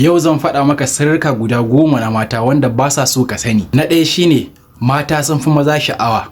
Yau zan faɗa maka sirrika guda 10 na mata wanda ba sa so ka sani. Na ɗaya shine mata sun fi maza sha'awa.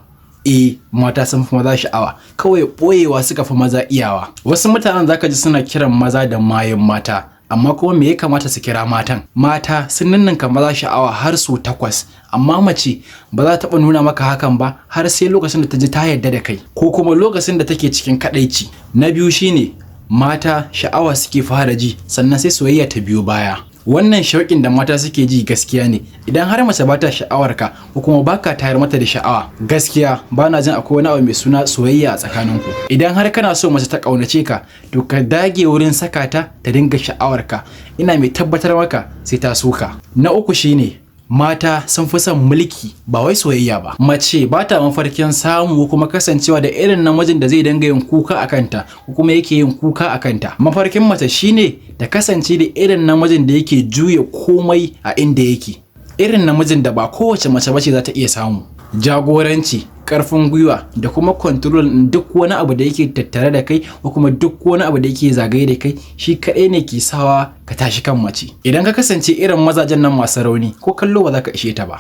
Eh, mata sun fi maza sha'awa. Kawai ɓoyewa suka fi maza iyawa. Wasu mutanen zaka ji suna kiran maza da mayun mata. Amma kuma me ya kamata su kira matan? Mata sun ninninka maza sha'awa har sau 8, amma mace ba za ta taɓa nuna maka hakan ba har sai lokacin da ta ji ta yarda da kai, ko kuma lokacin da take cikin kaɗaici. Na biyu shine mata sha'awa suke fara ji, sannan sai soyayya ta biyo baya. Wannan shauƙin da mata suke ji gaskiya ne. Idan har mace ba ta sha'awar ka ko kuma baka tayar mata da sha'awa, gaskiya ba na jin akwai wani abu mai suna soyayya a tsakaninku. Idan har kana so mace ta ƙaunace ka, to ka dage wurin saka ta ta dinga sha'awar ka. Ina mai tabbatar maka sai ta so ka. Na uku shine mata sun fi son mulki, ba wai soyayya ba. Mace ba ta mafarkin samu kuma kasancewa da irin namijin da zai dinga yin kuka a kanta ko kuma yake yin kuka a kanta. Mafarkin mace shine ta kasance da irin namijin da yake juya komai a inda yake. Irin namijin da ba kowace mace bace za ta iya samu. Jagoranci, ƙarfin gwiwa da kuma control ɗin duk wani abu da yake tattare da kai ko kuma duk wani abu da yake zagaye da kai, shi kaɗai ne ke sawa ka tashi kan mace. Idan ka kasance irin mazajen nan masu rauni, ko kallo ba za ka ishe ta ba.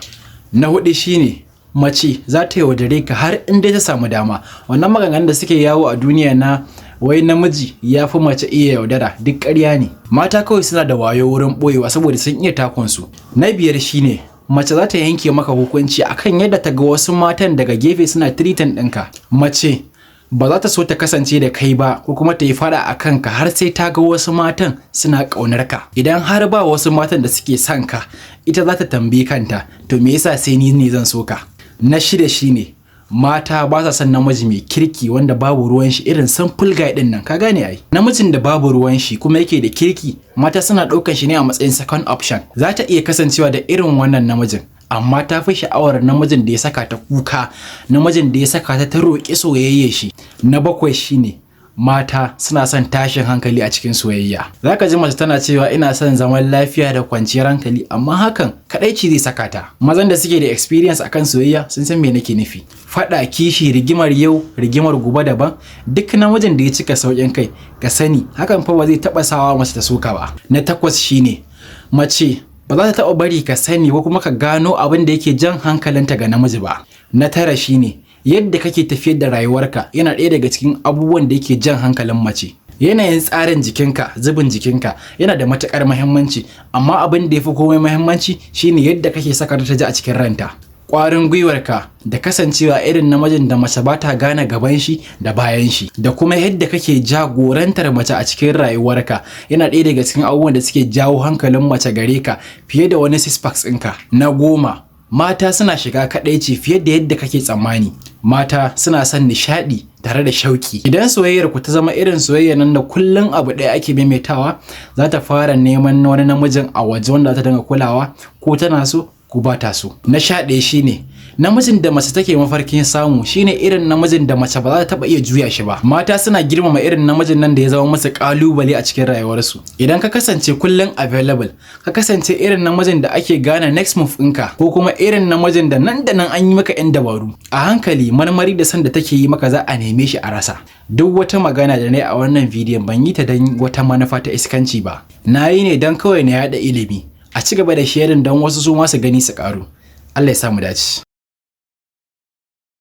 Na huɗu shine mace za ta yaudare ka har in dai ta samu dama. Wannan maganganun da suke yawo a duniya na wai namiji ya fi mace iya yaudara, duk ƙarya ne. Mata kawai suna da wayo wurin ɓoyewa saboda sun iya takunsu. Na biyar shine mace za ta yanke maka hukunci akan yadda ta ga wasu matan daga gefe suna treating ɗinka. Mace ba za ta so ta kasance da kai ba ko kuma ta yi faɗa a kanka har sai ta ga wasu matan suna ƙaunar ka. Idan har ba wasu matan da suke son ka, ita za ta tambayi kanta, to me yasa sai ni ne zan so ka? Na shida shine mata ba sa son namiji mai kirki wanda babu ruwan shi, irin simple guy din nan, ka gane ai. Namijin da babu ruwan shi kuma yake da kirki, mata suna ɗaukan shi ne a matsayin second option. Za ta iya kasancewa da irin wannan namijin, amma ta fi sha'awar namijin da ya saka ta kuka, namijin da ya saka ta ta roƙi soyayya shi. Na bakwai shine mata suna son tashin hankali a cikin soyayya. Za ka ji mace tana cewa ina son zaman lafiya da kwanciyar hankali, amma hakan kadaici zai saka ta. Mazan da suke da experience akan soyayya sun san me nake nufi. Faɗa, kishi, rigimar yau, rigimar gobe daban. Duk namijin da ya cika sauƙin kai, ka sani hakan fa ba zai taɓa sawa mace ta soka ba. Na takwas shine mace ba za ta taɓa bari ka sani ko kuma ka gano abin da yake jan hankalinta ga namiji ba. Na tara shine yadda kake tafiyar da rayuwarka yana ɗaya daga cikin abubuwan da yake jan hankalin mace. Yanayin tsarin jikinka, zubin jikinka yana da matuƙar muhimmanci, amma abin da ya fi komai muhimmanci shine yadda kake saka ta ji a cikin ranta. Ƙwarin gwiwarka da kasancewa irin namijin da mace ba ta gane gaban shi da bayan shi, da kuma yadda kake jagorantar mace a cikin rayuwarka yana ɗaya daga cikin abubuwan da suke jawo hankalin mace gare ka fiye da wani six packs ɗinka. Na 10, mata suna shiga kaɗaici fiye da yadda kake tsammani. Mata suna son nishaɗi tare da shauki. Idan soyayyar ku ta zama irin soyayya nan da kullum abu ɗaya ake maimaitawa, za ta fara neman wani namijin a waje wanda za ta dinga kulawa, ko tana so ko ba ta so. Na 11 shine namijin da mace take mafarkin samu shine irin namijin da mace ba za ta taba iya juya shi ba. Mata suna girmama irin namijin nan da ya zama musu kalubale a cikin rayuwarsu. Idan ka kasance kullum available, ka kasance irin namijin da ake gane next move ɗinka, ko kuma irin namijin da nan da nan an yi maka yan dabaru, a hankali marmari da san da take yi maka za a neme shi a rasa. Duk wata magana da na yi a wannan bidiyon, ban yi ta don wata manufa ta iskanci ba. Na yi ne don kawai na yaɗa ilimi. A ci gaba da sharing don wasu su ma su gani su ƙaru. Allah ya sa mu dace.